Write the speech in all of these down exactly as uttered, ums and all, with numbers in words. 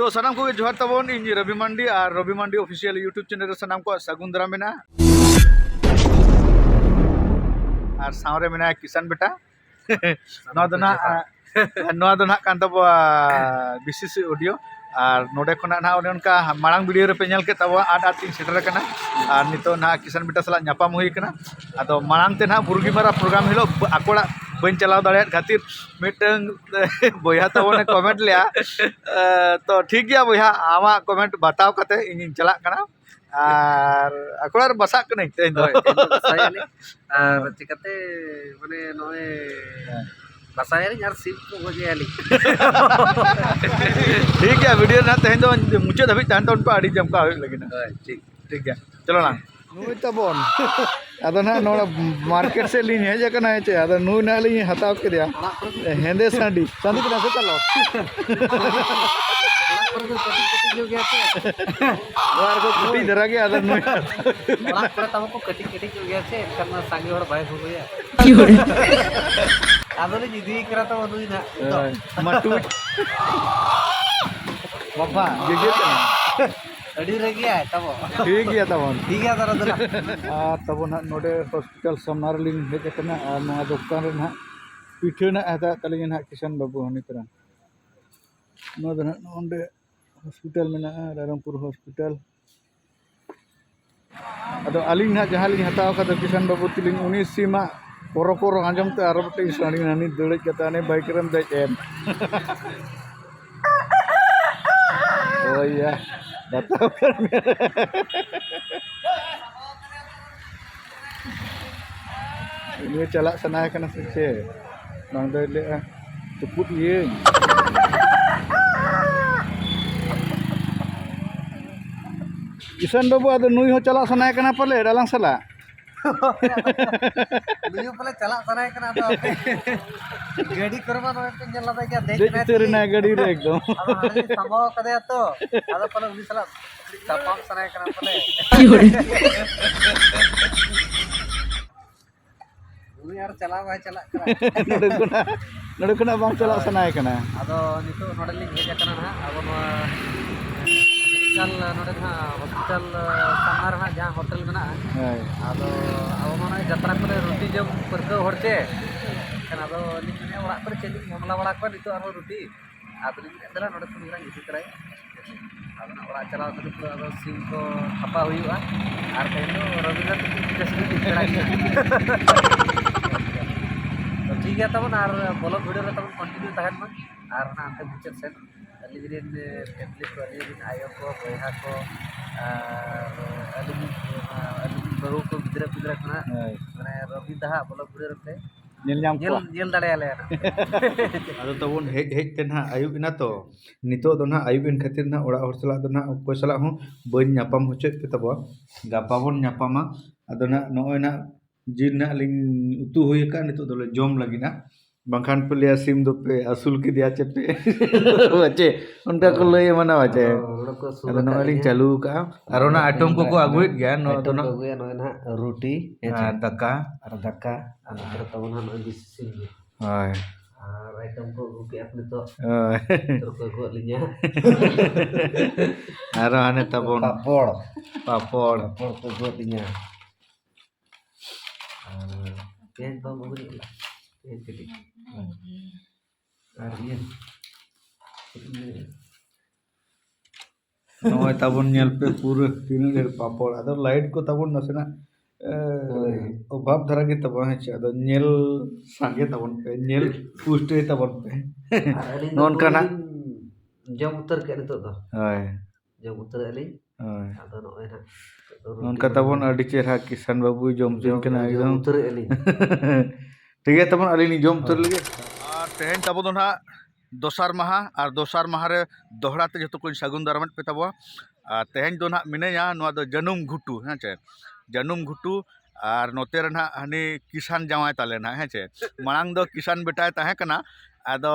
ᱛᱚ ᱥᱟᱱᱟᱢ ᱠᱚᱜᱮ ᱡᱚᱦᱟᱨ ᱛᱟᱵᱚᱱ, ᱤᱧ ᱨᱚᱵᱤ ᱢᱟᱱᱰᱤ ᱟᱨ ᱨᱚᱵᱤ ᱢᱟᱱᱰᱤ ᱚᱯᱷᱤᱥᱤᱭᱟᱞ YouTube ᱪᱮᱱᱮᱞ ᱨᱮ ᱥᱟᱱᱟᱢ ᱠᱚᱣᱟᱜ ᱥᱟᱹᱜᱩᱱ ᱫᱟᱨᱟᱢ ᱢᱮᱱᱟᱜᱼᱟ᱾ ᱟᱨ ᱥᱟᱶᱨᱮ ᱢᱮᱱᱟᱭᱟ ᱠᱤᱥᱟᱱ ᱵᱮᱴᱟ᱾ ᱱᱚᱣᱟ ᱫᱚ ᱱᱟᱦᱟᱜ ᱱᱚᱣᱟ ᱫᱚ ᱱᱟᱦᱟᱜ ᱠᱟᱱ ᱛᱟᱵᱚᱣᱟ ᱵᱤᱥᱤᱥᱤ ᱚᱰᱤᱭᱳ᱾ ᱟᱨ ᱱᱚᱰᱮ ᱠᱷᱚᱱᱟᱜ ᱱᱟᱦᱟᱜ ᱚᱱᱮ ᱚᱱᱠᱟ ᱢᱟᱲᱟᱝ ᱵᱷᱤᱰᱤᱭᱳ ᱨᱮᱯᱮ ᱧᱮᱞ ᱠᱮᱫ ᱛᱟᱵᱚᱣᱟ, ᱟᱴ ᱟᱴ ᱛᱤᱧ ᱥᱮᱴᱮᱨ ᱟᱠᱟᱱᱟ᱾ ᱟᱨ ᱱᱤᱛᱚᱜ ᱱᱟᱦᱟᱜ ᱠᱤᱥᱟᱱ ᱵᱮᱴᱟ ᱥᱟᱞᱟᱜ ᱧᱟᱯᱟᱢ ᱦᱩᱭ ᱟᱠᱟᱱᱟ᱾ ᱟᱫᱚ ᱢᱟᱲᱟᱝ ᱛᱮ ᱱᱟᱦᱟᱜ ᱵᱩᱨᱜᱤᱢᱟᱨᱟ ᱯᱨᱳᱜᱨᱟᱢ ᱦᱤᱞᱳᱜ ᱟᱠᱚ ᱚᱲᱟᱜ ᱵᱟᱹᱧ ᱪᱟᱞᱟᱣ ᱫᱟᱲᱮᱭᱟᱫ ᱠᱷᱟᱹᱛᱤᱨ ᱢᱤᱫᱴᱟᱝ ᱵᱚᱭᱦᱟ ᱛᱟᱵᱚᱱᱮ ᱠᱚᱢᱮᱱᱴ ᱞᱮᱜᱼᱟ᱾ ᱮ, ᱛᱚ ᱴᱷᱤᱠ ᱜᱮᱭᱟ ᱵᱚᱭᱦᱟ, ᱟᱢᱟᱜ ᱠᱚᱢᱮᱱᱴ ᱵᱟᱛᱟᱣ ᱠᱟᱛᱮ ᱤᱧᱤᱧ ᱪᱟᱞᱟᱜ ᱠᱟᱱᱟ᱾ ᱟᱨ ᱟᱠᱚ ᱚᱲᱟᱜ ᱨᱮ ᱵᱟᱥᱟᱜ ᱠᱟᱹᱱᱟᱹᱧ ᱛᱮᱦᱮᱧ ᱫᱚ᱾ ᱦᱳᱭ, ᱛᱮᱦᱮᱧ ᱫᱚ ᱵᱟᱥᱟᱭᱟᱞᱤᱧ᱾ ᱟᱨ ᱪᱤᱠᱟᱹᱛᱮ ᱢᱟᱱᱮ ᱱᱚᱜᱼᱚᱭ ᱦᱮᱸ᱾ ᱵᱟᱥᱟᱭᱟᱞᱤᱧ ᱟᱨ ᱥᱤᱢ ᱠᱚ ᱜᱚᱡᱮᱭᱟᱞᱤᱧ᱾ ᱴᱷᱤᱠ ᱜᱮᱭᱟ, ᱵᱷᱤᱰᱤᱭᱳ ᱨᱮᱱᱟᱜ ᱛᱮᱦᱮᱧ ᱫᱚ ᱢᱩᱪᱟᱹᱫ ᱫᱷᱟᱹᱵᱤᱡ ᱛᱟᱦᱮᱱ ᱛᱟᱵᱚᱱ ᱯᱮ, ᱟᱹᱰᱤ ᱡᱚᱢᱠᱟᱣ ᱦᱩᱭᱩᱜ ᱞᱟᱹᱜᱤᱫ᱾ ᱦᱳᱭ, ᱴᱷᱤᱠ᱾ ᱴᱷᱤᱠ ᱜᱮᱭᱟ, ᱪᱚᱞᱚ ᱞᱟᱝ᱾ ᱱᱩᱭ ᱛᱟᱵᱚᱱ᱾ ᱟᱫᱚ ᱱᱟᱦᱟᱜ ᱱᱚᱰᱮ ᱢᱟᱨᱠᱮᱴ ᱥᱮᱫ ᱞᱤᱧ ᱦᱮᱡ ᱟᱠᱟᱱᱟ, ᱦᱮᱸ ᱪᱮ? ᱟᱫᱚ ᱱᱩᱭ ᱱᱟᱦᱟᱜ ᱞᱤᱧ ᱦᱟᱛᱟᱣ ᱠᱮᱫᱮᱭᱟ᱾ ᱚᱲᱟᱜ ᱠᱚᱨᱮ ᱫᱚ ᱦᱮᱸᱫᱮ ᱥᱟᱺᱰᱤ᱾ ᱥᱟᱺᱰᱤ ᱠᱟᱱᱟ ᱥᱮ ᱠᱟᱞᱚᱴ? ᱚᱲᱟᱜ ᱠᱚᱨᱮ ᱫᱚ ᱠᱟᱹᱴᱤᱡ ᱠᱟᱹᱴᱤᱡ ᱧᱚᱜ ᱜᱮᱭᱟ ᱥᱮ᱾ ᱚᱲᱟᱜ ᱨᱮᱫᱚ ᱠᱟᱹᱴᱤᱡ ᱫᱷᱟᱨᱟ ᱜᱮᱭᱟ, ᱟᱫᱚ ᱱᱩᱭ ᱚᱲᱟᱜ ᱠᱚᱨᱮ ᱛᱟᱵᱚ ᱠᱚ ᱠᱟᱹᱴᱤᱡ ᱠᱟᱹᱴᱤᱡ ᱧᱚᱜ ᱜᱮᱭᱟ ᱥᱮ, ᱮᱱᱠᱷᱟᱱ ᱢᱟ ᱥᱟᱸᱜᱮ ᱦᱚᱲ ᱵᱟᱭ ᱵᱷᱩᱞᱩᱭᱟ᱾ ᱟᱫᱚ ᱞᱤᱧ ᱤᱫᱤᱭᱮ ᱠᱟᱱᱟ ᱛᱚ ᱱᱩᱭ ᱱᱟᱦᱟᱜ ᱱᱤᱛᱚᱜ᱾ ᱦᱳᱭ, ᱢᱟ ᱴᱩᱪ᱾ ᱵᱟᱵᱟ, ᱜᱮᱜᱮᱨ ᱠᱟᱱᱟ᱾ ᱟᱹᱰᱤ ᱨᱟᱹᱜᱤᱭᱟᱭ ᱛᱟᱵᱚ᱾ ᱴᱷᱤᱠ ᱜᱮᱭᱟ ᱛᱟᱵᱚᱱ᱾ ᱴᱷᱤᱠ ᱜᱮᱭᱟ ᱛᱟᱵᱚᱱ ᱫᱚ᱾ ᱟᱨ ᱛᱟᱵᱚᱱ ᱦᱟᱸᱜ ᱱᱚᱰᱮ ᱦᱚᱥᱯᱤᱴᱟᱞ ᱥᱟᱢᱱᱟ ᱨᱮᱞᱤᱧ ᱦᱮᱡ ᱟᱠᱟᱱᱟ ᱟᱨ ᱱᱚᱣᱟ ᱫᱚᱠᱟᱱ ᱨᱮ ᱱᱟᱦᱟᱜ ᱯᱤᱴᱷᱟᱹ ᱱᱟᱜ ᱦᱟᱛᱟᱣᱮᱫ ᱛᱟᱹᱞᱤᱧᱟ ᱱᱟᱦᱟᱜ ᱠᱤᱥᱟᱱ ᱵᱟᱹᱵᱩ ᱦᱟᱹᱱᱤ ᱛᱟᱨᱟ᱾ ᱱᱚᱣᱟ ᱫᱚ ᱱᱟᱦᱟᱜ ᱱᱚᱰᱮ ᱦᱚᱥᱯᱤᱴᱟᱞ ᱢᱮᱱᱟᱜᱼᱟ, ᱨᱟᱭᱨᱚᱝᱯᱩᱨ ᱦᱚᱥᱯᱤᱴᱟᱞ᱾ ᱟᱫᱚ ᱟᱹᱞᱤᱧ ᱱᱟᱦᱟᱜ ᱡᱟᱦᱟᱸ ᱞᱤᱧ ᱦᱟᱛᱟᱣ ᱠᱟᱫᱟ ᱠᱤᱥᱟᱱ ᱵᱟᱹᱵᱩ ᱛᱟᱹᱞᱤᱧ, ᱩᱱᱤ ᱥᱤᱢᱟᱜ ᱠᱚᱨᱚ ᱠᱚᱨᱚ ᱟᱸᱡᱚᱢ ᱛᱮ ᱟᱨᱚ ᱢᱤᱫᱴᱮᱱ ᱥᱟᱺᱰᱤ ᱦᱟᱹᱱᱤ ᱫᱟᱹᱲᱮᱡ ᱠᱟᱛᱮ ᱦᱟᱱᱮ ᱵᱟᱭᱤᱠ ᱨᱮᱢ ᱫᱮᱡ ᱮᱱ᱾ ᱦᱳᱭ ᱭᱟ, ᱵᱟᱛᱟᱣ ᱠᱟᱱ ᱜᱮᱭᱟ᱾ ᱩᱱᱤ ᱪᱟᱞᱟᱜ ᱥᱟᱱᱟᱭᱮ ᱠᱟᱱᱟ ᱥᱮ ᱪᱮᱫ? ᱵᱟᱝ ᱫᱚᱭ ᱞᱟᱹᱭᱮᱜᱼᱟ, "ᱛᱩᱯᱩᱫ ᱤᱭᱟᱹᱧ᱾" ᱠᱤᱥᱟᱱ ᱵᱟᱹᱵᱩ, ᱟᱫᱚ ᱱᱩᱭ ᱦᱚᱸ ᱪᱟᱞᱟᱜ ᱥᱟᱱᱟᱭᱮ ᱠᱟᱱᱟ ᱯᱟᱞᱮ ᱟᱞᱟᱝ ᱥᱟᱞᱟᱜ? ᱱᱩᱭ ᱦᱚᱸ ᱯᱟᱞᱮ ᱪᱟᱞᱟᱜ ᱥᱟᱱᱟᱭᱮ ᱠᱟᱱᱟ, ᱟᱫᱚ ᱦᱟᱯᱮ ᱜᱟᱹᱰᱤ ᱠᱚᱨᱮ ᱢᱟ ᱱᱚᱜᱼᱚᱭ ᱯᱮ ᱧᱮᱞ ᱞᱮᱫᱟ ᱜᱮᱭᱟ, ᱫᱮᱡ ᱫᱮᱡ ᱠᱟᱱᱟᱭ ᱩᱛᱟᱹᱨ ᱮᱱᱟᱭ ᱠᱷᱟᱹᱞᱤ᱾ ᱜᱟᱹᱰᱤ ᱨᱮ ᱮᱠᱫᱚᱢ᱾ ᱟᱫᱚ ᱦᱟᱸᱰᱮ ᱞᱤᱧ ᱥᱟᱢᱵᱟᱣ ᱠᱟᱫᱮᱭᱟ ᱛᱚ, ᱟᱫᱚ ᱯᱟᱞᱮ ᱩᱱᱤ ᱥᱟᱞᱟᱜ ᱛᱟᱯᱟᱢ ᱥᱟᱱᱟᱭᱮ ᱠᱟᱱᱟ ᱯᱟᱞᱮ᱾ ᱠᱤ ᱦᱚᱲ? ᱩᱱᱤ ᱟᱨ ᱪᱟᱞᱟᱣ ᱵᱟᱭ ᱪᱟᱞᱟᱜ ᱠᱟᱱᱟ᱾ ᱱᱚᱰᱮ ᱠᱷᱚᱱᱟᱜ, ᱱᱚᱰᱮ ᱠᱷᱚᱱᱟᱜ ᱵᱟᱝ ᱪᱟᱞᱟᱜ ᱦᱳᱭ᱾ ᱥᱟᱱᱟᱭᱮ ᱠᱟᱱᱟ᱾ ᱟᱫᱚ ᱱᱤᱛᱚᱜ ᱱᱚᱰᱮ ᱞᱤᱧ ᱦᱮᱡ ᱟᱠᱟᱱᱟ ᱱᱟᱦᱟᱜ, ᱟᱵᱚ ᱱᱚᱣᱟ ᱦᱚᱥᱯᱤᱴᱟᱞ, ᱱᱚᱰᱮ ᱱᱟᱦᱟᱜ ᱦᱚᱥᱯᱤᱴᱟᱞ ᱥᱟᱢᱱᱟ ᱨᱮ ᱱᱟᱦᱟᱜ ᱡᱟᱦᱟᱸ ᱦᱳᱴᱮᱞ ᱢᱮᱱᱟᱜᱼᱟ, ᱦᱳᱭ᱾ ᱟᱫᱚ ᱟᱵᱚ ᱢᱟ ᱱᱚᱜᱼᱚᱭ ᱡᱟᱛᱨᱟ ᱠᱚᱨᱮ ᱨᱩᱴᱤ ᱡᱚᱢ ᱯᱟᱹᱨᱠᱟᱹᱣ ᱦᱚᱲ ᱪᱮ, ᱮᱱᱠᱷᱟᱱ ᱟᱫᱚ ᱟᱹᱞᱤᱧ ᱢᱮᱱᱮᱫᱼᱟ, ᱚᱲᱟᱜ ᱠᱚᱨᱮ ᱪᱮᱫ ᱞᱤᱧ ᱡᱷᱟᱢᱞᱟ ᱵᱟᱲᱟ ᱠᱚᱣᱟ ᱱᱤᱛᱚᱜ ᱟᱨᱦᱚᱸ ᱨᱩᱴᱤ, ᱟᱫᱚ ᱞᱤᱧ ᱢᱮᱱᱮᱫ, ᱫᱮᱞᱟ ᱱᱚᱰᱮ ᱠᱷᱚᱱ ᱜᱮᱞᱟᱝ ᱤᱫᱤ ᱛᱚᱨᱟᱭᱟ᱾ ᱟᱫᱚ ᱱᱟᱜ ᱚᱲᱟᱜ ᱪᱟᱞᱟᱣ ᱠᱟᱛᱮ ᱫᱚ ᱟᱫᱚ ᱥᱤᱢ ᱠᱚ ᱦᱟᱯᱟ ᱦᱩᱭᱩᱜᱼᱟ᱾ ᱟᱨ ᱛᱮᱦᱮᱧ ᱫᱚ ᱨᱚᱵᱤᱱᱫᱨᱚ ᱛᱟᱠᱚ ᱵᱮᱥ ᱧᱚᱜ ᱤᱧ ᱯᱮᱲᱟ ᱠᱤᱱᱟ᱾ ᱛᱚ ᱴᱷᱤᱠ ᱜᱮᱭᱟ ᱛᱟᱵᱚᱱ, ᱟᱨ ᱵᱚᱞᱚᱜ ᱵᱷᱤᱰᱤᱭᱳ ᱨᱮ ᱛᱟᱵᱚᱱ ᱠᱚᱱᱴᱤᱱᱤᱭᱩ ᱛᱟᱦᱮᱱ ᱢᱟ᱾ ᱟᱨ ᱚᱱᱟ ᱦᱟᱱᱛᱮ ᱢᱩᱪᱟᱹᱫ ᱥᱮᱫ ᱟᱹᱞᱤᱧ ᱨᱮᱱ ᱯᱷᱮᱢᱤᱞᱤ ᱠᱚ, ᱟᱹᱞᱤᱧ ᱨᱮᱱ ᱟᱭᱳ ᱠᱚ, ᱵᱚᱭᱦᱟ ᱠᱚ, ᱟᱨ ᱟᱹᱞᱤᱧ, ᱟᱹᱞᱤᱧ ᱵᱟᱹᱦᱩ ᱠᱚ, ᱜᱤᱫᱽᱨᱟᱹ ᱯᱤᱫᱽᱨᱟᱹ ᱠᱚ ᱱᱟᱜ, ᱦᱳᱭ᱾ ᱢᱟᱱᱮ ᱨᱚᱵᱤ ᱫᱟᱦᱟᱜ ᱵᱚᱞᱚᱜ ᱵᱷᱤᱰᱤᱭᱳ ᱨᱮᱯᱮ ᱧᱮᱞ ᱧᱟᱢ ᱧᱮᱞ, ᱠᱚᱣᱟ᱾ ᱧᱮᱞ ᱫᱟᱲᱮᱭᱟᱞᱮᱭᱟ ᱱᱟᱜ᱾ ᱟᱫᱚ ᱛᱟᱵᱚᱱ ᱦᱮᱡ ᱦᱮᱡ ᱛᱮ ᱱᱟᱦᱟᱜ ᱟᱹᱭᱩᱵ ᱮᱱᱟ ᱛᱚ, ᱱᱤᱛᱚᱜ ᱫᱚ ᱱᱟᱦᱟᱜ ᱟᱹᱭᱩᱵ ᱮᱱ ᱠᱷᱟᱹᱛᱤᱨ ᱱᱟᱦᱟᱜ ᱚᱲᱟᱜ ᱦᱚᱲ ᱥᱟᱞᱟᱜ ᱫᱚ ᱱᱟᱦᱟᱜ ᱚᱠᱚᱭ ᱥᱟᱞᱟᱜ ᱦᱚᱸ ᱵᱟᱹᱧ ᱧᱟᱯᱟᱢ ᱦᱚᱪᱚᱭᱮᱫ ᱯᱮ ᱛᱟᱵᱚᱣᱟ᱾ ᱜᱟᱯᱟ ᱵᱚᱱ ᱧᱟᱯᱟᱢᱟ᱾ ᱟᱫᱚ ᱱᱟᱦᱟᱜ ᱱᱚᱜᱼᱚᱭ ᱱᱟᱦᱟᱜ ᱡᱤᱞ ᱱᱟᱦᱟᱜ ᱞᱤᱧ ᱩᱛᱩ ᱦᱩᱭ ᱟᱠᱟᱫ, ᱱᱤᱛᱚᱜ ᱫᱚᱞᱮ ᱡᱚᱢ ᱞᱟᱹᱜᱤᱫ ᱱᱟᱦᱟᱜ᱾ ᱵᱟᱝᱠᱷᱟᱱ ᱯᱮ ᱞᱟᱹᱭᱟ ᱥᱤᱢ ᱫᱚᱯᱮ ᱟᱹᱥᱩᱞ ᱠᱮᱫᱮᱭᱟ ᱪᱮ ᱯᱮ? ᱪᱮ ᱚᱱᱠᱟ ᱠᱚ ᱦᱳᱭ᱾ ᱞᱟᱹᱭ ᱢᱟᱱᱟᱣᱟ ᱪᱮ? ᱟᱫᱚ ᱚᱱᱟ ᱠᱚ ᱥᱩᱨ ᱟᱫᱚ ᱟᱠᱟᱫ ᱱᱚᱜᱼᱚᱭ ᱞᱤᱧ ᱞᱤᱧᱟ᱾ ᱪᱟᱹᱞᱩ ᱟᱠᱟᱫᱼᱟ᱾ ᱟᱨ ᱚᱱᱟ ᱟᱨ ᱟᱭᱴᱚᱢ ᱠᱚᱠᱚ ᱟᱹᱜᱩᱭᱮᱫ ᱜᱮᱭᱟ, ᱱᱚᱣᱟ ᱫᱚ ᱟᱭᱴᱚᱢ ᱠᱚ ᱱᱟᱦᱟᱜ ᱟᱹᱜᱩᱭᱟ, ᱱᱚᱜᱼᱚᱭ ᱱᱟᱦᱟᱜ ᱨᱩᱴᱤ, ᱦᱮᱸ ᱪᱮ? ᱟᱨ ᱫᱟᱠᱟ᱾ ᱟᱨ ᱫᱟᱠᱟ, ᱟᱨ ᱱᱚᱛᱮ ᱨᱮ ᱛᱟᱵᱚᱱ ᱱᱟᱦᱟᱜ ᱱᱚᱜᱼᱚᱭ ᱫᱮᱥᱤ ᱥᱤᱢ ᱜᱮ᱾ ᱦᱳᱭ᱾ ᱟᱨ ᱟᱭᱴᱚᱢ ᱠᱚ ᱟᱹᱜᱩ ᱠᱮᱜᱼᱟ ᱠᱚ ᱱᱤᱛᱚᱜ᱾ ᱦᱳᱭ᱾ ᱱᱤᱛᱚᱜ ᱠᱚ ᱟᱹᱜᱩᱣᱟᱫ ᱞᱤᱧᱟ᱾ ᱟᱨᱚ ᱦᱟᱱᱮ ᱛᱟᱵᱚᱱ᱾ ᱯᱟᱯᱚᱲ᱾ ᱯᱟᱯᱚᱲ᱾ ᱯᱟᱯᱚᱲ ᱠᱚ ᱟᱹᱜᱩᱣᱟᱫ ᱞᱤᱧᱟ᱾ ᱟᱨ ᱯᱮᱸᱭᱟᱡᱽ ᱵᱟᱢ ᱟᱹᱜᱩ ᱞᱮᱫᱟ? ᱯᱮᱸᱭᱟᱡᱽ ᱠᱟᱹᱴᱤᱡ᱾ ᱟᱨ ᱤᱭᱟᱹ, ᱪᱮᱫ ᱤᱧ ᱞᱟᱹᱭᱟ? ᱱᱚᱜᱼᱚᱭ ᱛᱟᱵᱚᱱ ᱧᱮᱞ ᱯᱮ ᱯᱩᱨᱟᱹ ᱛᱤᱱᱟᱹᱜ ᱰᱷᱮᱨ ᱯᱟᱯᱚᱲ᱾ ᱟᱫᱚ ᱞᱟᱭᱤᱴ ᱠᱚ ᱛᱟᱵᱚᱱ ᱱᱟᱥᱮᱱᱟᱜ, ᱮ, ᱦᱳᱭ᱾ ᱚᱵᱷᱟᱵ ᱫᱷᱟᱨᱟ ᱜᱮ ᱛᱟᱵᱚᱱᱟ, ᱦᱮᱸ ᱪᱮ? ᱟᱫᱚ ᱧᱮᱞ ᱥᱟᱸᱜᱮ ᱛᱟᱵᱚᱱ ᱯᱮ, ᱧᱮᱞ ᱯᱩᱥᱴᱟᱹᱣ ᱛᱟᱵᱚᱱ ᱯᱮ᱾ ᱟᱨ ᱟᱹᱞᱤᱧ ᱫᱚ ᱱᱚᱜᱼᱚ ᱱᱚᱝᱠᱟᱱᱟᱜ᱾ ᱞᱤᱧ ᱡᱚᱢ ᱩᱛᱟᱹᱨ ᱠᱮᱫᱼᱟ ᱱᱤᱛᱚᱜ ᱫᱚ᱾ ᱦᱳᱭ᱾ ᱡᱚᱢ ᱩᱛᱟᱹᱨᱮᱫᱼᱟ ᱞᱤᱧ᱾ ᱦᱳᱭ᱾ ᱟᱫᱚ ᱱᱚᱜᱼᱚᱭ ᱱᱟᱦᱟᱜ ᱱᱤᱛᱚᱜ ᱫᱚ ᱨᱩᱴᱤ ᱱᱚᱝᱠᱟ ᱦᱚᱸ ᱛᱟᱵᱚᱱ ᱟᱹᱰᱤ ᱪᱮᱦᱨᱟ ᱠᱤᱥᱟᱱ ᱵᱟᱹᱵᱩᱭ ᱡᱚᱢ ᱦᱚᱪᱚᱧ ᱡᱚᱢ, ᱠᱟᱱᱟ ᱡᱚᱢ ᱮᱠᱫᱚᱢ᱾ ᱩᱛᱟᱹᱨᱮᱫᱼᱟ ᱞᱤᱧ᱾ ᱴᱷᱤᱠ ᱜᱮᱭᱟ ᱛᱟᱵᱚᱱ, ᱟᱹᱞᱤᱧ ᱞᱤᱧ ᱡᱚᱢ ᱩᱛᱟᱹᱨ ᱦᱳᱭ᱾ ᱞᱮᱜᱮ᱾ ᱟᱨ ᱛᱮᱦᱮᱧ ᱛᱟᱵᱚ ᱫᱚ ᱱᱟᱦᱟᱜ ᱫᱚᱥᱟᱨ ᱢᱟᱦᱟ, ᱟᱨ ᱫᱚᱥᱟᱨ ᱢᱟᱦᱟ ᱨᱮ ᱫᱚᱦᱲᱟ ᱛᱮ ᱡᱚᱛᱚ ᱠᱚᱧ ᱥᱟᱹᱜᱩᱱ ᱫᱟᱨᱟᱢᱮᱫ ᱯᱮ ᱛᱟᱵᱚᱣᱟ᱾ ᱟᱨ ᱛᱮᱦᱮᱧ ᱫᱚ ᱱᱟᱦᱟᱜ ᱢᱤᱱᱟᱹᱧᱟ ᱱᱚᱣᱟ ᱫᱚ ᱡᱟᱹᱱᱩᱢ ᱜᱷᱩᱴᱩ, ᱦᱮᱸ ᱪᱮ? ᱡᱟᱹᱱᱩᱢ ᱜᱷᱩᱴᱩ᱾ ᱟᱨ ᱱᱚᱛᱮ ᱨᱮ ᱱᱟᱦᱟᱜ ᱦᱟᱹᱱᱤ ᱠᱤᱥᱟᱱ ᱡᱟᱶᱟᱭ ᱛᱟᱞᱮ ᱱᱟᱦᱟᱜ, ᱦᱮᱸ ᱪᱮ? ᱢᱟᱲᱟᱝ ᱫᱚ ᱠᱤᱥᱟᱱ ᱵᱮᱴᱟᱭ ᱛᱟᱦᱮᱸ ᱠᱟᱱᱟ, ᱟᱫᱚ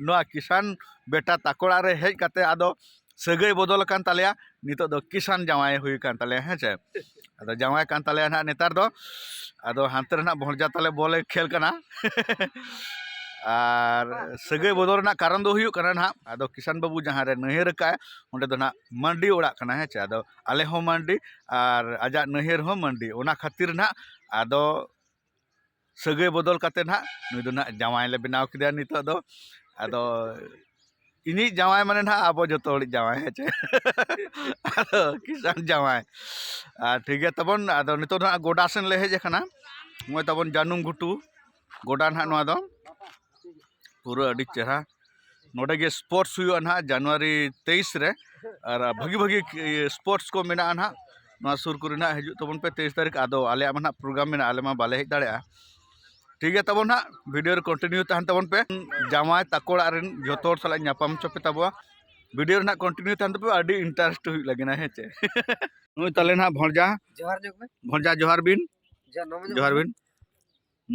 ᱱᱚᱣᱟ ᱠᱤᱥᱟᱱ ᱵᱮᱴᱟ ᱛᱟᱠᱚ ᱚᱲᱟᱜ ᱨᱮ ᱦᱮᱡ ᱠᱟᱛᱮ ᱟᱫᱚ ᱥᱟᱹᱜᱟᱹᱭ ᱵᱚᱫᱚᱞ ᱟᱠᱟᱱ ᱛᱟᱞᱮᱭᱟ, ᱱᱤᱛᱚᱜ ᱫᱚ ᱠᱤᱥᱟᱱ ᱡᱟᱶᱟᱭ ᱦᱩᱭ ᱟᱠᱟᱱ ᱛᱟᱞᱮᱭᱟ, ᱦᱮᱸ ᱪᱮ? ᱟᱫᱚ ᱡᱟᱶᱟᱭ ᱠᱟᱱ ᱛᱟᱞᱮᱭᱟ ᱱᱟᱦᱟᱜ ᱱᱮᱛᱟᱨ ᱫᱚ᱾ ᱟᱫᱚ ᱦᱟᱱᱛᱮ ᱨᱮ ᱱᱟᱦᱟᱜ ᱵᱷᱚᱸᱡᱟ ᱛᱟᱞᱮ ᱵᱚᱞᱮ ᱠᱷᱮᱞ ᱠᱟᱱᱟ᱾ ᱟᱨ ᱥᱟᱹᱜᱟᱹᱭ ᱵᱚᱫᱚᱞ ᱨᱮᱱᱟᱜ ᱠᱟᱨᱚᱱ ᱫᱚ ᱦᱩᱭᱩᱜ ᱠᱟᱱᱟ ᱱᱟᱦᱟᱜ, ᱟᱫᱚ ᱠᱤᱥᱟᱱ ᱵᱟᱹᱵᱩ ᱡᱟᱦᱟᱸ ᱨᱮ ᱱᱟᱹᱭᱦᱟᱹᱨ ᱟᱠᱟᱫᱼᱟᱭ, ᱚᱸᱰᱮ ᱫᱚ ᱱᱟᱦᱟᱜ ᱢᱟᱱᱰᱤ ᱚᱲᱟᱜ ᱠᱟᱱᱟ, ᱦᱮᱸ ᱪᱮ? ᱟᱫᱚ ᱟᱞᱮ ᱦᱚᱸ ᱢᱟᱱᱰᱤ ᱟᱨ ᱟᱡᱟᱜ ᱱᱟᱹᱭᱦᱟᱹᱨ ᱦᱚᱸ ᱢᱟᱱᱰᱤ, ᱚᱱᱟ ᱠᱷᱟᱹᱛᱤᱨ ᱱᱟᱦᱟᱜ ᱟᱫᱚ ᱥᱟᱹᱜᱟᱹᱭ ᱵᱚᱫᱚᱞ ᱠᱟᱛᱮ ᱱᱟᱦᱟᱜ ᱱᱩᱭ ᱫᱚ ᱱᱟᱦᱟᱜ ᱡᱟᱶᱟᱭ ᱞᱮ ᱵᱮᱱᱟᱣ ᱠᱮᱫᱮᱭᱟ ᱱᱤᱛᱚᱜ ᱫᱚ᱾ ᱟᱫᱚ ᱤᱧᱤᱡ ᱡᱟᱶᱟᱭ ᱢᱟᱱᱮ ᱱᱟᱦᱟᱜ ᱟᱵᱚ ᱡᱚᱛᱚ ᱦᱚᱲᱤᱡ ᱡᱟᱶᱟᱭ, ᱦᱮᱸ ᱪᱮ? ᱟᱫᱚ ᱠᱤᱥᱟᱱ ᱡᱟᱶᱟᱭ᱾ ᱟᱨ ᱴᱷᱤᱠ ᱜᱮᱭᱟ ᱛᱟᱵᱚᱱ, ᱟᱫᱚ ᱱᱤᱛᱚᱜ ᱫᱚ ᱱᱟᱦᱟᱜ ᱜᱚᱰᱟ ᱥᱮᱱ ᱞᱮ ᱦᱮᱡ ᱟᱠᱟᱱᱟ᱾ ᱱᱚᱜᱼᱚᱭ ᱛᱟᱵᱚᱱ ᱡᱟᱹᱱᱩᱢ ᱜᱷᱩᱴᱩ ᱜᱚᱰᱟ ᱱᱟᱦᱟᱜ ᱱᱚᱣᱟ ᱫᱚ᱾ ᱯᱩᱨᱟᱹ ᱟᱹᱰᱤ ᱪᱮᱦᱨᱟ᱾ ᱱᱚᱰᱮ ᱜᱮ ᱥᱯᱳᱨᱴᱥ ᱦᱩᱭᱩᱜᱼᱟ ᱱᱟᱦᱟᱜ ᱡᱟᱱᱩᱣᱟᱨᱤ ᱛᱮᱭᱤᱥ ᱨᱮ᱾ ᱟᱨ ᱵᱷᱟᱹᱜᱤ ᱵᱷᱟᱹᱜᱤ ᱥᱯᱳᱨᱴᱥ ᱠᱚ ᱢᱮᱱᱟᱜᱼᱟ ᱱᱟᱦᱟᱜ᱾ ᱱᱚᱣᱟ ᱥᱩᱨ ᱠᱚᱨᱮ ᱱᱟᱦᱟᱜ ᱦᱤᱡᱩᱜ ᱛᱟᱵᱚᱱ ᱯᱮ ᱛᱮᱭᱤᱥ ᱛᱟᱹᱨᱤᱠᱷ᱾ ᱟᱫᱚ ᱟᱞᱮᱭᱟᱜ ᱢᱟ ᱱᱟᱦᱟᱜ ᱯᱨᱳᱜᱨᱟᱢ ᱢᱮᱱᱟᱜᱼᱟ, ᱟᱞᱮ ᱢᱟ ᱵᱟᱞᱮ ᱦᱮᱡ ᱫᱟᱲᱮᱭᱟᱜᱼᱟ᱾ ᱴᱷᱤᱠ ᱜᱮᱭᱟ ᱛᱟᱵᱚᱱ ᱱᱟᱦᱟᱜ, ᱵᱷᱤᱰᱤᱭᱳ ᱨᱮ ᱠᱚᱱᱴᱤᱱᱤᱭᱩ ᱛᱟᱦᱮᱱ ᱛᱟᱵᱚᱱ ᱯᱮ᱾ ᱡᱟᱶᱟᱭ ᱛᱟᱠᱚ ᱚᱲᱟᱜ ᱨᱮᱱ ᱡᱚᱛᱚ ᱦᱚᱲ ᱥᱟᱞᱟᱜ ᱧᱟᱯᱟᱢ ᱦᱚᱪᱚ ᱯᱮ ᱛᱟᱵᱚᱣᱟ᱾ ᱵᱷᱤᱰᱤᱭᱳ ᱨᱮ ᱱᱟᱦᱟᱜ ᱠᱚᱱᱴᱤᱱᱤᱭᱩ ᱛᱟᱦᱮᱱ ᱛᱟᱯᱮ, ᱟᱹᱰᱤ ᱤᱱᱴᱟᱨᱮᱥᱴ ᱦᱩᱭᱩᱜ ᱞᱟᱹᱜᱤᱫ ᱱᱟᱦᱟᱜ, ᱦᱮᱸ ᱪᱮ? ᱱᱩᱭ ᱛᱟᱞᱮ ᱱᱟᱦᱟᱜ ᱵᱷᱚᱸᱡᱟ᱾ ᱡᱚᱦᱟᱨ ᱧᱚᱜ ᱢᱮ᱾ ᱵᱷᱚᱸᱡᱟ, ᱡᱚᱦᱟᱨ ᱵᱤᱱ᱾ ᱡᱚᱦᱟᱨ, ᱱᱚᱢᱚ ᱧᱚᱜ ᱡᱚᱦᱟᱨ ᱢᱮ᱾ ᱵᱤᱱ᱾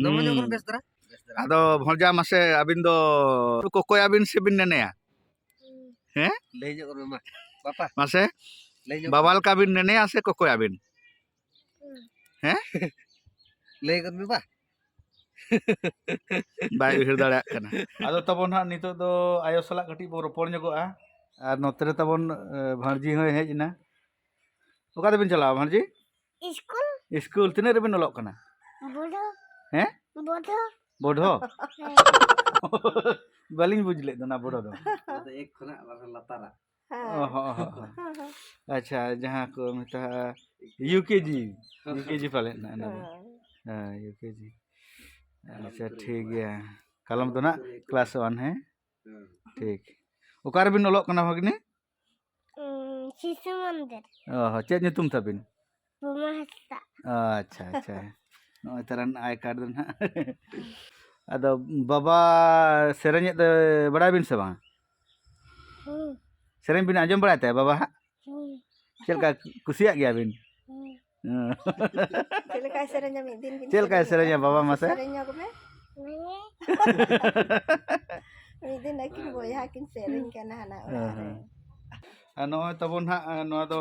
ᱱᱚᱢᱚ ᱧᱚᱜ ᱦᱩᱸ᱾ ᱵᱮᱥ ᱫᱷᱟᱨᱟ᱾ ᱵᱮᱥ ᱫᱷᱟᱨᱟ᱾ ᱟᱫᱚ ᱵᱷᱚᱸᱡᱟ ᱢᱟᱥᱮ ᱟᱹᱵᱤᱱ ᱫᱚ ᱠᱚᱠᱚᱭᱟᱵᱤᱱ ᱥᱮ ᱵᱤᱱ ᱱᱮᱱᱮᱭᱟ? ᱦᱮᱸ? ᱞᱟᱹᱭ ᱧᱚᱜ ᱨᱮ ᱢᱟ᱾ ᱵᱟᱯᱟ᱾ ᱢᱟᱥᱮ? ᱞᱟᱹᱭ ᱧᱚᱜ ᱵᱟᱵᱟ ᱢᱮ᱾ ᱞᱮᱠᱟ ᱵᱤᱱ ᱱᱮᱱᱮᱭᱟ ᱥᱮ ᱠᱚᱠᱚᱭᱟᱵᱤᱱ? ᱦᱮᱸ? ᱞᱟᱹᱭ ᱜᱚᱫ ᱢᱮ ᱵᱟ᱾ ᱵᱟᱭ ᱩᱭᱦᱟᱹᱨ ᱫᱟᱲᱮᱭᱟᱜ ᱠᱟᱱᱟ᱾ ᱟᱫᱚ ᱛᱟᱵᱚᱱ ᱦᱟᱸᱜ ᱱᱤᱛᱚᱜ ᱫᱚ ᱟᱭᱳ ᱥᱟᱞᱟᱜ ᱠᱟᱹᱴᱤᱡ ᱵᱚᱱ ᱨᱚᱯᱚᱲ ᱧᱚᱜᱚᱜᱼᱟ᱾ ᱟᱨ ᱱᱚᱛᱮ ᱨᱮ ᱛᱟᱵᱚᱱ, ᱮ, ᱵᱷᱟᱬᱡᱤ ᱦᱚᱸᱭ ᱦᱮᱡ ᱮᱱᱟ᱾ ᱚᱠᱟ ᱛᱮᱵᱤᱱ ᱪᱟᱞᱟᱜᱼᱟ ᱵᱷᱟᱬᱡᱤ? ᱥᱠᱩᱞ᱾ ᱥᱠᱩᱞ ᱛᱤᱱᱟᱹᱜ ᱨᱮᱵᱤᱱ ᱚᱞᱚᱜ ᱠᱟᱱᱟ? ᱵᱚᱰᱷᱚ᱾ ᱦᱮᱸ? ᱵᱚᱰᱷᱚ᱾ ᱵᱚᱰᱷᱚ? ᱦᱮᱸ᱾ ᱵᱟᱹᱞᱤᱧ ᱵᱩᱡᱽ ᱞᱮᱫ ᱫᱚ ᱚᱱᱟ ᱵᱚᱰᱷᱚ ᱫᱚ᱾ ᱚᱱᱟ ᱫᱚ ᱮᱠ ᱠᱷᱚᱱᱟᱜ ᱟᱨᱦᱚᱸ ᱞᱟᱛᱟᱨᱟ᱾ ᱦᱮᱸ᱾ ᱚ, ᱦᱚᱸ, ᱦᱚᱸ, ᱦᱚᱸ᱾ ᱟᱪᱪᱷᱟ, ᱡᱟᱦᱟᱸ ᱠᱚ ᱢᱮᱛᱟᱜᱼᱟ ᱤᱭᱩ ᱠᱮ ᱡᱤ, ᱤᱭᱩ ᱠᱮ ᱡᱤ ᱯᱟᱞᱮᱫ ᱱᱟᱜ ᱚᱱᱟ ᱫᱚ᱾ ᱦᱮᱸ᱾ ᱦᱮᱸ, ᱤᱭᱩ ᱠᱮ ᱡᱤ᱾ ᱟᱪᱪᱷᱟ, ᱴᱷᱤᱠ ᱜᱮᱭᱟ᱾ ᱠᱟᱞᱚᱢ ᱫᱚ ᱱᱟᱜ ᱠᱞᱟᱥ ᱚᱣᱟᱱ, ᱦᱮᱸ? ᱦᱮᱸ᱾ ᱴᱷᱤᱠ᱾ ᱚᱠᱟ ᱨᱮᱵᱤᱱ ᱚᱞᱚᱜ ᱠᱟᱱᱟ ᱵᱷᱟᱜᱽᱱᱤ? ᱩᱸ, ᱥᱤᱥᱩ ᱢᱚᱱᱫᱤᱨ᱾ ᱚ ᱦᱚᱸ, ᱪᱮᱫ ᱧᱩᱛᱩᱢ ᱛᱟᱵᱤᱱ? ᱵᱩᱢᱟ ᱦᱟᱸᱥᱫᱟ᱾ ᱟᱪᱪᱷᱟ, ᱟᱪᱪᱷᱟ᱾ ᱱᱚᱜᱼᱚᱭ ᱛᱟᱨᱟᱱ ᱟᱭ ᱠᱟᱨᱰ ᱫᱚ ᱱᱟᱦᱟᱜ᱾ ᱟᱫᱚ ᱵᱟᱵᱟ ᱥᱮᱨᱮᱧᱮᱫ ᱫᱚ ᱵᱟᱲᱟᱭ ᱵᱤᱱ ᱥᱮ ᱵᱟᱝ? ᱦᱩᱸ᱾ ᱥᱮᱨᱮᱧ ᱵᱤᱱ ᱟᱸᱡᱚᱢ ᱵᱟᱲᱟᱭ ᱛᱟᱭᱟ ᱵᱟᱵᱟ ᱦᱟᱸᱜ? ᱦᱩᱸ᱾ ᱪᱮᱫ ᱞᱮᱠᱟ, ᱠᱩᱥᱤᱭᱟᱜ ᱜᱮᱭᱟ ᱵᱤᱱ? ᱦᱩᱸ᱾ ᱦᱩᱸ᱾ ᱪᱮᱫ ᱞᱮᱠᱟᱭ ᱥᱮᱨᱮᱧᱟ ᱢᱤᱫ ᱫᱤᱱ ᱵᱤᱱ ᱪᱮᱫ ᱞᱮᱠᱟᱭ ᱥᱮᱨᱮᱧᱟ? ᱥᱮᱨᱮᱧᱟ ᱵᱟᱵᱟ ᱢᱟᱥᱮ? ᱥᱮᱨᱮᱧ ᱧᱚᱜ ᱢᱮ᱾ ᱢᱟᱱᱮ ᱢᱤᱫ ᱫᱤᱱ ᱟᱹᱠᱤᱱ ᱵᱚᱭᱦᱟ ᱠᱤᱱ ᱥᱮᱨᱮᱧ ᱠᱟᱱᱟ ᱦᱟᱱᱟ ᱚᱲᱟᱜ ᱨᱮ᱾ ᱦᱮᱸ, ᱦᱮᱸ᱾ ᱟᱨ ᱱᱚᱜᱼᱚᱭ ᱛᱟᱵᱚᱱ ᱦᱟᱸᱜ, ᱱᱚᱣᱟ ᱫᱚ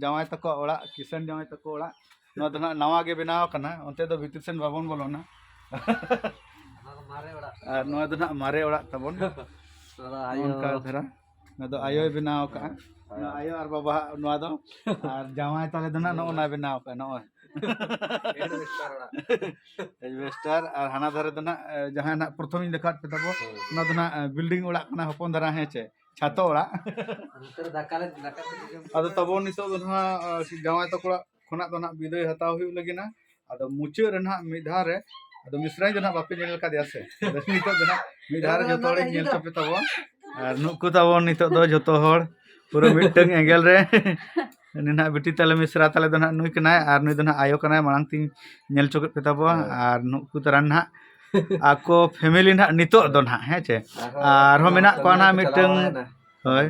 ᱡᱟᱶᱟᱭ ᱛᱟᱠᱚᱣᱟᱜ ᱚᱲᱟᱜ, ᱠᱤᱥᱟᱹᱱ ᱡᱟᱶᱟᱭ ᱛᱟᱠᱚ ᱚᱲᱟᱜ᱾ ᱱᱚᱣᱟ ᱫᱚ ᱦᱟᱸᱜ ᱱᱟᱣᱟ ᱜᱮ ᱵᱮᱱᱟᱣ ᱟᱠᱟᱱᱟ, ᱚᱱᱛᱮ ᱫᱚ ᱵᱷᱤᱛᱤᱨ ᱥᱮᱱ ᱵᱟᱵᱚᱱ ᱵᱚᱞᱚᱱᱟ᱾ ᱚᱱᱟ ᱫᱚ ᱢᱟᱨᱮ ᱚᱲᱟᱜ᱾ ᱟᱨ ᱱᱚᱣᱟ ᱫᱚ ᱦᱟᱸᱜ ᱢᱟᱨᱮ ᱚᱲᱟᱜ ᱛᱟᱵᱚᱱ᱾ ᱱᱚᱣᱟ ᱫᱚ ᱟᱭᱳ᱾ ᱚᱱᱠᱟ ᱫᱷᱟᱨᱟ᱾ ᱱᱚᱣᱟ ᱫᱚ ᱟᱭᱳᱭ ᱵᱮᱱᱟᱣ ᱟᱠᱟᱫᱼᱟ᱾ ᱦᱮᱸ᱾ ᱱᱚᱣᱟ ᱟᱭᱳ ᱟᱨ ᱵᱟᱵᱟᱣᱟᱜ ᱱᱚᱣᱟ ᱫᱚ᱾ ᱟᱨ ᱡᱟᱶᱟᱭ ᱛᱟᱞᱮ ᱫᱚ ᱦᱟᱸᱜ ᱱᱚᱜᱼᱚ ᱱᱟ ᱵᱮᱱᱟᱣ ᱟᱠᱟᱫᱼᱟ, ᱱᱚᱜᱼᱚᱭ᱾ ᱮᱰᱵᱮᱥᱴᱟᱨ ᱚᱲᱟᱜ᱾ ᱮᱰᱵᱮᱥᱴᱟᱨ, ᱟᱨ ᱦᱟᱱᱟ ᱫᱷᱟᱨᱮ ᱫᱚ ᱱᱟᱜ, ᱮ, ᱡᱟᱦᱟᱸ ᱱᱟᱜ ᱯᱨᱚᱛᱷᱚᱢᱤᱧ ᱫᱮᱠᱷᱟᱣᱟᱫ ᱯᱮ ᱛᱟᱵᱚ, ᱦᱳᱭ᱾ ᱚᱱᱟ ᱫᱚ ᱱᱟᱜ, ᱮ, ᱵᱤᱞᱰᱤᱝ ᱚᱲᱟᱜ ᱠᱟᱱᱟ, ᱦᱚᱯᱚᱱ ᱫᱷᱟᱨᱟ, ᱦᱮᱸ ᱪᱮ, ᱪᱷᱟᱛᱚ ᱚᱲᱟᱜ᱾ ᱱᱚᱛᱮ ᱨᱮ ᱫᱟᱠᱟ ᱞᱮ, ᱫᱟᱠᱟ ᱠᱚ ᱡᱚᱢ ᱟᱫᱚ ᱛᱟᱵᱚᱱ ᱱᱤᱛᱚᱜ ᱫᱚ ᱱᱟᱜ, ᱮ, ᱡᱟᱶᱟᱭ ᱛᱟᱠᱚ ᱚᱲᱟᱜ ᱠᱷᱚᱱᱟᱜ ᱫᱚ ᱱᱟᱜ ᱵᱤᱫᱟᱹᱭ ᱦᱟᱛᱟᱣ ᱦᱩᱭᱩᱜ ᱞᱟᱹᱜᱤᱫ ᱱᱟ᱾ ᱟᱫᱚ ᱢᱩᱪᱟᱹᱫ ᱨᱮ ᱱᱟᱜ ᱢᱤᱫ ᱫᱷᱟᱣ ᱨᱮ, ᱟᱫᱚ ᱢᱤᱥᱨᱟᱧ ᱫᱚ ᱱᱟᱜ ᱵᱟᱯᱮ ᱧᱮᱞ ᱠᱟᱫᱮᱭᱟ ᱥᱮ? ᱟᱫᱚ ᱱᱤᱛᱚᱜ ᱫᱚ ᱱᱟᱜ ᱢᱤᱫ ᱫᱷᱟᱣ ᱨᱮ ᱡᱚᱛᱚ ᱦᱚᱲᱤᱧ ᱧᱮᱞ ᱦᱚᱪᱚ ᱯᱮ ᱛᱟᱵᱚᱱ᱾ ᱟᱨ ᱱᱩᱠᱩ ᱛᱟᱵᱚᱱ ᱱᱤᱛᱚᱜ ᱫᱚ ᱡᱚᱛᱚ ᱦᱚᱲ ᱯᱩᱨᱟᱹ ᱢᱤᱫᱴᱟᱝ angle ᱨᱮ᱾ ᱩᱱᱤ ᱱᱟᱜ ᱵᱤᱴᱤ ᱛᱟᱞᱮ ᱢᱤᱥᱨᱟ ᱛᱟᱞᱮ ᱫᱚ ᱱᱟᱜ ᱱᱩᱭ ᱠᱟᱱᱟᱭ, ᱟᱨ ᱱᱩᱭ ᱫᱚ ᱱᱟᱜ ᱟᱭᱳ ᱠᱟᱱᱟᱭ, ᱢᱟᱲᱟᱝ ᱛᱤᱧ ᱧᱮᱞ ᱦᱚᱪᱚ ᱠᱮᱫ ᱯᱮ ᱛᱟᱵᱚᱣᱟ᱾ ᱦᱳᱭ᱾ ᱟᱨ ᱱᱩᱠᱩ ᱛᱟᱨᱟ ᱱᱟᱜ ᱟᱠᱚ family ᱱᱟᱜ ᱱᱤᱛᱚᱜ ᱫᱚ ᱱᱟᱜ, ᱦᱮᱸ ᱪᱮ? ᱟᱨᱦᱚᱸ ᱟᱨᱦᱚᱸ ᱢᱮᱱᱟᱜ ᱠᱚᱣᱟ ᱠᱟᱹᱢᱤ ᱱᱟᱜ ᱠᱚ ᱪᱟᱞᱟᱣ ᱢᱤᱫᱴᱟᱝ, ᱵᱟᱲᱟᱭᱮᱱᱟ᱾ ᱦᱳᱭ᱾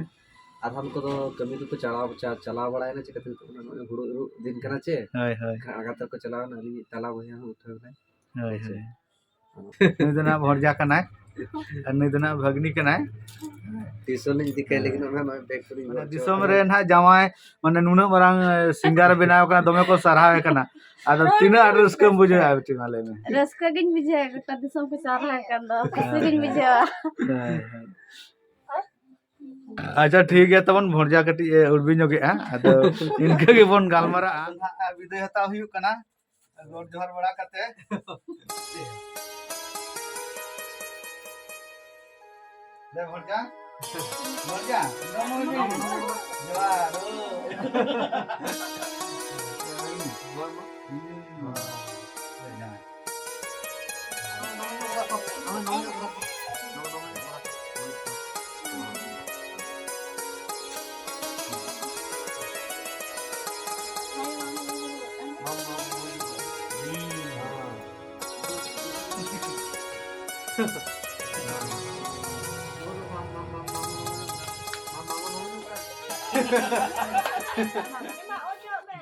ᱟᱫᱷᱟᱱ ᱠᱚᱫᱚ ᱠᱟᱹᱢᱤ ᱫᱚᱠᱚ ᱪᱟᱞᱟᱣ, ᱪᱟ-, ᱪᱟᱞᱟᱣ ᱵᱟᱲᱟᱭᱮᱱᱟ, ᱪᱤᱠᱟᱹᱛᱮ ᱱᱤᱛᱚᱜ ᱫᱚ ᱱᱚᱜᱼᱚᱭ ᱦᱩᱲᱩ ᱤᱨᱚᱜ ᱫᱤᱱ ᱠᱟᱱᱟ ᱪᱮ? ᱦᱳᱭ, ᱦᱳᱭ᱾ ᱮᱱᱠᱷᱟᱱ ᱟᱲᱜᱟᱛ ᱨᱮᱠᱚ ᱪᱟᱞᱟᱣᱮᱱᱟ, ᱟᱹᱞᱤᱧᱤᱡ ᱛᱟᱞᱟ ᱵᱚᱭᱦᱟ ᱦᱚᱸ ᱩᱴᱷᱟᱹᱣ ᱮᱱᱟᱭ᱾ ᱦᱳᱭ, ᱦᱳᱭ᱾ ᱱᱩᱭ ᱫᱚ ᱱᱟᱜ ᱵᱷᱚᱨᱡᱟ ᱠᱟᱱᱟᱭ, ᱟᱨ ᱱᱩᱭ ᱫᱚ ᱱᱟᱜ ᱵᱷᱟᱹᱜᱽᱱᱤ ᱠᱟᱱᱟᱭ᱾ ᱴᱤᱭᱩᱥᱚᱱ ᱞᱤᱧ ᱤᱫᱤ ᱠᱟᱭ ᱞᱟᱹᱜᱤᱫ, ᱱᱚᱜᱼᱚᱭ ᱱᱚᱜᱼᱚᱭ ᱵᱮᱜᱽ ᱠᱚᱞᱤᱧ ᱜᱚᱜ ᱢᱟᱱᱮ ᱦᱚᱪᱚ ᱫᱤᱥᱚᱢ ᱠᱟᱫᱟ᱾ ᱨᱮ ᱱᱟᱜ ᱡᱟᱶᱟᱭ, ᱢᱟᱱᱮ ᱱᱩᱱᱟᱹᱜ ᱢᱟᱨᱟᱝ, ᱮ, singer ᱵᱮᱱᱟᱣ ᱠᱟᱱᱟ, ᱫᱚᱢᱮ ᱠᱚ ᱥᱟᱨᱦᱟᱣᱮ ᱠᱟᱱᱟ᱾ ᱟᱫᱚ ᱛᱤᱱᱟᱹᱜ ᱟᱸᱴ ᱨᱟᱹᱥᱠᱟᱹᱢ ᱵᱩᱡᱷᱟᱹᱣᱟ, ᱵᱤᱴᱤ, ᱢᱟ ᱞᱟᱹᱭ ᱢᱮ? ᱨᱟᱹᱥᱠᱟᱹ ᱜᱤᱧ ᱵᱩᱡᱷᱟᱹᱣᱟ, ᱜᱚᱴᱟ ᱫᱤᱥᱚᱢ ᱠᱚ ᱥᱟᱨᱦᱟᱣᱮ ᱠᱟᱱ ᱫᱚ, ᱠᱩᱥᱤ ᱜᱤᱧ ᱵᱩᱡᱷᱟᱹᱣᱟ᱾ ᱦᱮᱸ, ᱦᱮᱸ᱾ ᱟᱪᱪᱷᱟ, ᱴᱷᱤᱠ ᱜᱮᱭᱟ, ᱛᱟᱵᱚᱱ ᱵᱷᱚᱨᱡᱟ ᱠᱟᱹᱴᱤᱡ ᱮ ᱩᱰᱵᱤ ᱧᱚᱜᱮᱜᱼᱟ, ᱟᱫᱚ ᱤᱱᱠᱟᱹ ᱜᱮᱵᱚᱱ ᱜᱟᱞᱢᱟᱨᱟᱜᱼᱟ᱾ ᱱᱟᱦᱟᱜ ᱵᱤᱫᱟᱹᱭ ᱦᱟᱛᱟᱣ ᱦᱩᱭᱩᱜ ᱠᱟᱱᱟ᱾ ᱜᱚᱰ ᱡᱚᱦᱟᱨ ᱵᱟᱲᱟ ᱠᱟᱛᱮ᱾ ᱫᱮ ᱵᱷᱚᱨᱡᱟ, ᱵᱷᱚᱨᱡᱟ, ᱡᱚᱦᱟᱨ᱾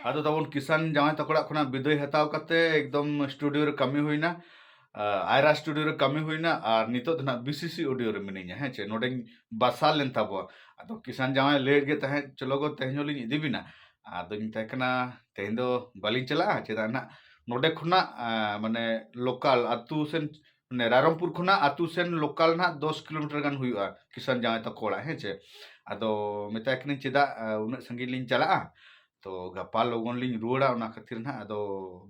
ᱟᱫᱚ ᱛᱟᱵᱚᱱ ᱠᱤᱥᱟᱱ ᱡᱟᱶᱟᱭ ᱛᱟᱠᱚ ᱚᱲᱟᱜ ᱠᱷᱚᱱᱟᱜ ᱵᱤᱫᱟᱹᱭ ᱦᱟᱛᱟᱣ ᱠᱟᱛᱮ ᱮᱠᱫᱚᱢ studio ᱨᱮ ᱠᱟᱹᱢᱤ ᱦᱩᱭᱱᱟ᱾ ᱟᱭᱨᱟ ᱥᱴᱩᱰᱤᱭᱳ ᱨᱮ ᱠᱟᱹᱢᱤ ᱦᱩᱭᱱᱟ ᱟᱨ ᱱᱤᱛᱚᱜ ᱫᱚ ᱱᱟᱦᱟᱜ ᱵᱤᱥᱤᱥᱤ ᱚᱰᱤᱭᱳ ᱨᱮ ᱢᱤᱱᱟᱹᱧᱟ, ᱦᱮᱸ ᱪᱮ᱾ ᱱᱚᱰᱮᱧ ᱵᱟᱥᱟ ᱞᱮᱱ ᱛᱟᱵᱚᱣᱟ᱾ ᱟᱫᱚ ᱠᱤᱥᱟᱱ ᱡᱟᱶᱟᱭ ᱞᱟᱹᱭᱮᱫ ᱜᱮ ᱛᱟᱦᱮᱸᱫ, "ᱪᱚᱞᱚ ᱜᱚ, ᱛᱮᱦᱮᱧ ᱦᱚᱸᱞᱤᱧ ᱤᱫᱤ ᱵᱤᱱᱟ᱾" ᱟᱫᱚᱧ ᱢᱮᱛᱟᱭ ᱠᱟᱱᱟ, "ᱛᱮᱦᱮᱧ ᱫᱚ ᱵᱟᱹᱞᱤᱧ ᱪᱟᱞᱟᱜᱼᱟ, ᱪᱮᱫᱟᱜ ᱱᱟᱦᱟᱜ ᱱᱚᱰᱮ ᱠᱷᱚᱱᱟᱜ ᱟᱸ, ᱢᱟᱱᱮ ᱞᱳᱠᱟᱞ ᱟᱹᱛᱩ ᱥᱮᱱ, ᱢᱟᱱᱮ ᱨᱟᱭᱨᱚᱝᱯᱩᱨ ᱠᱷᱚᱱᱟᱜ ᱟᱹᱛᱩ ᱥᱮᱱ ᱞᱳᱠᱟᱞ ᱱᱟᱦᱟᱜ ᱫᱚᱥ ᱠᱤᱞᱳᱢᱤᱴᱟᱨ ᱜᱟᱱ ᱦᱩᱭᱩᱜᱼᱟ ᱠᱤᱥᱟᱱ ᱡᱟᱶᱟᱭ ᱛᱟᱠᱚ ᱚᱲᱟᱜ, ᱦᱮᱸ ᱪᱮ᱾ ᱟᱫᱚ ᱢᱮᱛᱟᱭ ᱠᱟᱹᱱᱟᱹᱧ, "ᱪᱮᱫᱟᱜ ᱟᱸ, ᱩᱱᱟᱹᱜ ᱥᱟᱺᱜᱤᱧ ᱞᱤᱧ ᱪᱟᱞᱟᱜᱼᱟ?" ᱛᱚ ᱜᱟᱯᱟ ᱞᱚᱜᱚᱱ ᱞᱤᱧ ᱨᱩᱣᱟᱹᱲᱟ, ᱚᱱᱟ ᱠᱷᱟᱹᱛᱤᱨ ᱱᱟᱦᱟᱜ ᱟᱫᱚ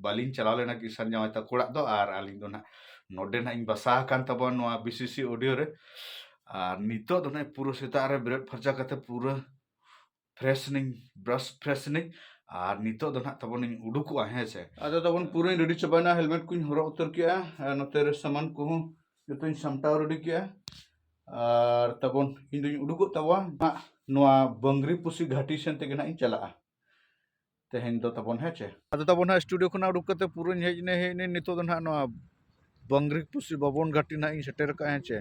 ᱵᱟᱹᱞᱤᱧ ᱪᱟᱞᱟᱣ ᱞᱮᱱᱟ ᱠᱤᱥᱟᱱ ᱡᱟᱶᱟᱭ ᱛᱟᱠᱚ ᱚᱲᱟᱜ ᱫᱚ᱾ ᱟᱨ ᱟᱹᱞᱤᱧ ᱫᱚ ᱱᱟᱦᱟᱜ ᱱᱚᱰᱮ ᱱᱟᱦᱟᱜ ᱤᱧ ᱵᱟᱥᱟ ᱟᱠᱟᱱ ᱛᱟᱵᱚᱱ ᱱᱚᱣᱟ ᱵᱤᱥᱤᱥᱤ ᱚᱰᱤᱭᱳ ᱨᱮ᱾ ᱟᱨ ᱱᱤᱛᱚᱜ ᱫᱚ ᱱᱟᱦᱟᱜ ᱯᱩᱨᱟᱹ ᱥᱮᱛᱟᱜ ᱨᱮ ᱵᱮᱨᱮᱫ ᱯᱷᱟᱨᱪᱟ ᱠᱟᱛᱮ ᱯᱩᱨᱟᱹ ᱯᱷᱨᱮᱥ ᱱᱟᱹᱧ, ᱵᱨᱟᱥ ᱯᱷᱨᱮᱥ ᱱᱟᱹᱧ᱾ ᱟᱨ ᱱᱤᱛᱚᱜ ᱫᱚ ᱱᱟᱦᱟᱜ ᱛᱟᱵᱚᱱᱤᱧ ᱩᱰᱩᱠᱚᱜᱼᱟ, ᱦᱮᱸ ᱥᱮ᱾ ᱟᱫᱚ ᱛᱟᱵᱚᱱ ᱯᱩᱨᱟᱹᱧ ᱨᱮᱰᱤ ᱪᱟᱵᱟᱭᱮᱱᱟ, ᱦᱮᱞᱢᱮᱴ ᱠᱚᱧ ᱦᱚᱨᱚᱜ ᱩᱛᱟᱹᱨ ᱠᱮᱜᱼᱟ, ᱟᱨ ᱱᱚᱛᱮ ᱨᱮ ᱥᱟᱢᱟᱱ ᱠᱚᱦᱚᱸ ᱡᱚᱛᱚᱧ ᱥᱟᱢᱴᱟᱣ ᱨᱮᱰᱤ ᱠᱮᱜᱼᱟ᱾ ᱟᱨ ᱛᱟᱵᱚᱱ ᱤᱧ ᱫᱩᱧ ᱩᱰᱩᱠᱚᱜ ᱛᱟᱵᱚᱱᱟ ᱱᱟᱦᱟᱜ ᱱᱚᱣᱟ ᱵᱟᱝᱨᱤ ᱯᱩᱥᱤ ᱜᱷᱟᱴᱤ ᱥᱮᱱ ᱛᱮᱜᱮ ᱱᱟᱦᱟᱜ ᱤᱧ ᱪᱟᱞᱟᱜᱼᱟ ᱛᱮᱦᱮᱧ ᱫᱚ ᱛᱟᱵᱚᱱ, ᱦᱮᱸ ᱪᱮ᱾ ᱟᱫᱚ ᱛᱟᱵᱚᱱ ᱱᱟᱦᱟᱜ ᱥᱴᱩᱰᱤᱭᱳ ᱠᱷᱚᱱᱟᱜ ᱩᱰᱩᱠ ᱠᱟᱛᱮ ᱯᱩᱨᱟᱹᱧ ᱦᱮᱡ ᱮᱱᱟ, ᱦᱮᱡ ᱮᱱᱟᱹᱧ ᱱᱤᱛᱚᱜ ᱫᱚ ᱱᱟᱦᱟᱜ ᱱᱚᱣᱟ ᱵᱟᱝᱨᱤ ᱯᱩᱥᱤ ᱵᱟᱵᱚᱱ ᱜᱷᱟᱴᱤ ᱱᱟᱦᱟᱜ ᱤᱧ ᱥᱮᱴᱮᱨ ᱟᱠᱟᱫᱼᱟ, ᱦᱮᱸ ᱪᱮ᱾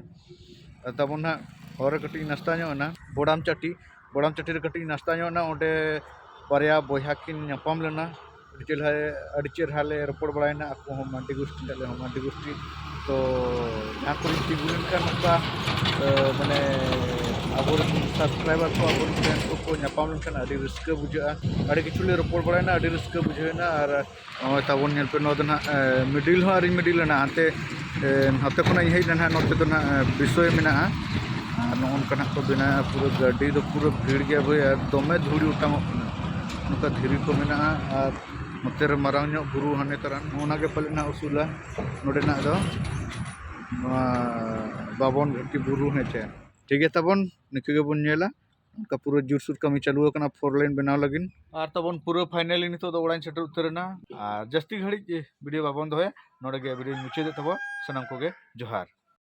ᱟᱫᱚ ᱛᱟᱵᱚᱱ ᱱᱟᱦᱟᱜ ᱦᱚᱨ ᱨᱮ ᱠᱟᱹᱴᱤᱡ ᱤᱧ ᱱᱟᱥᱛᱟ ᱧᱚᱜ ᱮᱱᱟ, ᱵᱚᱰᱟᱢ ᱪᱟᱹᱴᱤ, ᱵᱚᱰᱟᱢ ᱪᱟᱹᱴᱤ ᱨᱮ ᱠᱟᱹᱴᱤᱡ ᱤᱧ ᱱᱟᱥᱛᱟ ᱧᱚᱜ ᱮᱱᱟ᱾ ᱚᱸᱰᱮ ᱵᱟᱨᱭᱟ ᱵᱚᱭᱦᱟ ᱠᱤᱱ ᱧᱟᱯᱟᱢ ᱞᱮᱱᱟ, ᱟᱹᱰᱤ ᱪᱮᱦᱨᱟ, ᱟᱹᱰᱤ ᱪᱮᱦᱨᱟ ᱞᱮ ᱨᱚᱯᱚᱲ ᱵᱟᱲᱟᱭᱮᱱᱟ, ᱟᱠᱚ ᱦᱚᱸ ᱢᱟᱱᱰᱤ ᱜᱩᱥᱴᱤ, ᱟᱞᱮ ᱦᱚᱸ ᱢᱟᱱᱰᱤ ᱜᱩᱥᱴᱤ᱾ ᱛᱚ ᱡᱟᱦᱟᱸ ᱠᱚᱨᱮᱧ ᱛᱤᱸᱜᱩ ᱞᱮᱱᱠᱷᱟᱱ ᱱᱚᱝᱠᱟ ᱮ, ᱢᱟᱱᱮ ᱟᱵᱚᱨᱮᱱ ᱥᱟᱵᱥᱠᱨᱟᱭᱵᱟᱨ ᱠᱚ, ᱟᱵᱚᱨᱮᱱ ᱯᱷᱨᱮᱱᱰ ᱠᱚᱠᱚ ᱧᱟᱯᱟᱢ ᱞᱮᱱᱠᱷᱟᱱ ᱟᱹᱰᱤ ᱨᱟᱹᱥᱠᱟᱹ ᱵᱩᱡᱷᱟᱹᱜᱼᱟ᱾ ᱟᱹᱰᱤ ᱠᱤᱪᱷᱩ ᱞᱮ ᱨᱚᱯᱚᱲ ᱵᱟᱲᱟᱭᱮᱱᱟ, ᱟᱹᱰᱤ ᱨᱟᱹᱥᱠᱟᱹ ᱵᱩᱡᱷᱟᱹᱣᱮᱱᱟ᱾ ᱟᱨ ᱱᱚᱜᱼᱚᱭ ᱛᱟᱵᱚᱱ ᱧᱮᱞ ᱯᱮ, ᱱᱚᱣᱟ ᱫᱚ ᱱᱟᱦᱟᱜ ᱢᱤᱰᱤᱞ ᱦᱚᱸ ᱟᱹᱣᱨᱤᱧ ᱢᱤᱰᱤᱞ ᱞᱮᱱᱟ, ᱦᱟᱱᱛᱮ ᱮ, ᱱᱚᱛᱮ ᱠᱷᱚᱱᱟᱜ ᱤᱧ ᱦᱮᱡ ᱞᱮᱱᱟ, ᱱᱚᱛᱮ ᱫᱚ ᱱᱟᱦᱟᱜ ᱮ, ᱵᱤᱥᱚᱭ ᱢᱮᱱᱟᱜᱼᱟ᱾ ᱟᱨ ᱱᱚᱜᱼᱚ ᱱᱚᱝᱠᱟ ᱱᱟᱦᱟᱜ ᱠᱚ ᱵᱮᱱᱟᱣᱟ, ᱯᱩᱨᱟᱹ ᱜᱟᱹᱰᱤ ᱫᱚ ᱯᱩᱨᱟᱹ ᱵᱷᱤᱲ ᱜᱮᱭᱟ ᱵᱷᱟᱹᱭ, ᱟᱨ ᱫᱚᱢᱮ ᱫᱷᱩᱲᱤ ᱚᱴᱟᱝᱚᱜ ᱠᱟᱱᱟ᱾ ᱱᱚᱝᱠᱟ ᱫᱷᱤᱨᱤ ᱠᱚ ᱢᱮᱱᱟᱜᱼᱟ, ᱟᱨ ᱱᱚᱛᱮ ᱨᱮ ᱢᱟᱨᱟᱝ ᱧᱚᱜ ᱵᱩᱨᱩ ᱦᱟᱱᱮ ᱛᱟᱨᱟᱱ, ᱚᱱᱟ ᱜᱮ ᱯᱟᱞᱮ ᱱᱟᱦᱟᱜ ᱩᱥᱩᱞᱟ ᱱᱚᱰᱮᱱᱟᱜ ᱫᱚ, ᱱᱚᱣᱟ ᱵᱟᱵᱚᱱ ᱜᱷᱟᱴᱤ ᱵᱩᱨᱩ, ᱦᱮᱸ ᱪᱮ᱾ ᱴᱷᱤᱠ ᱜᱮᱭᱟ ᱛᱟᱵᱚᱱ, ᱱᱤᱝᱠᱟᱹ ᱜᱮᱵᱚᱱ ᱧᱮᱞᱟ᱾ ᱚᱱᱠᱟ ᱯᱩᱨᱟᱹ ᱡᱳᱨᱥᱳᱨ ᱠᱟᱹᱢᱤ ᱪᱟᱹᱞᱩ ᱟᱠᱟᱱᱟ four lane ᱵᱮᱱᱟᱣ ᱞᱟᱹᱜᱤᱫ᱾ ᱟᱨ ᱛᱟᱵᱚᱱ ᱯᱩᱨᱟᱹ finally ᱱᱤᱛᱚᱜ ᱫᱚ ᱚᱲᱟᱜ ᱤᱧ ᱥᱮᱴᱮᱨ ᱩᱛᱟᱹᱨ ᱮᱱᱟ᱾ ᱟᱨ ᱡᱟᱹᱥᱛᱤ ᱜᱷᱟᱹᱲᱤᱡ ᱵᱷᱤᱰᱤᱭᱳ ᱵᱟᱵᱚᱱ ᱫᱚᱦᱚᱭᱟ, ᱱᱚᱰᱮ ᱜᱮ ᱵᱷᱤᱰᱤᱭᱳᱧ ᱢᱩᱪᱟᱹᱫᱮᱫ ᱛᱟᱵᱚᱱ᱾ ᱥᱟᱱᱟᱢ ᱠᱚᱜᱮ ᱡᱚᱦᱟᱨ᱾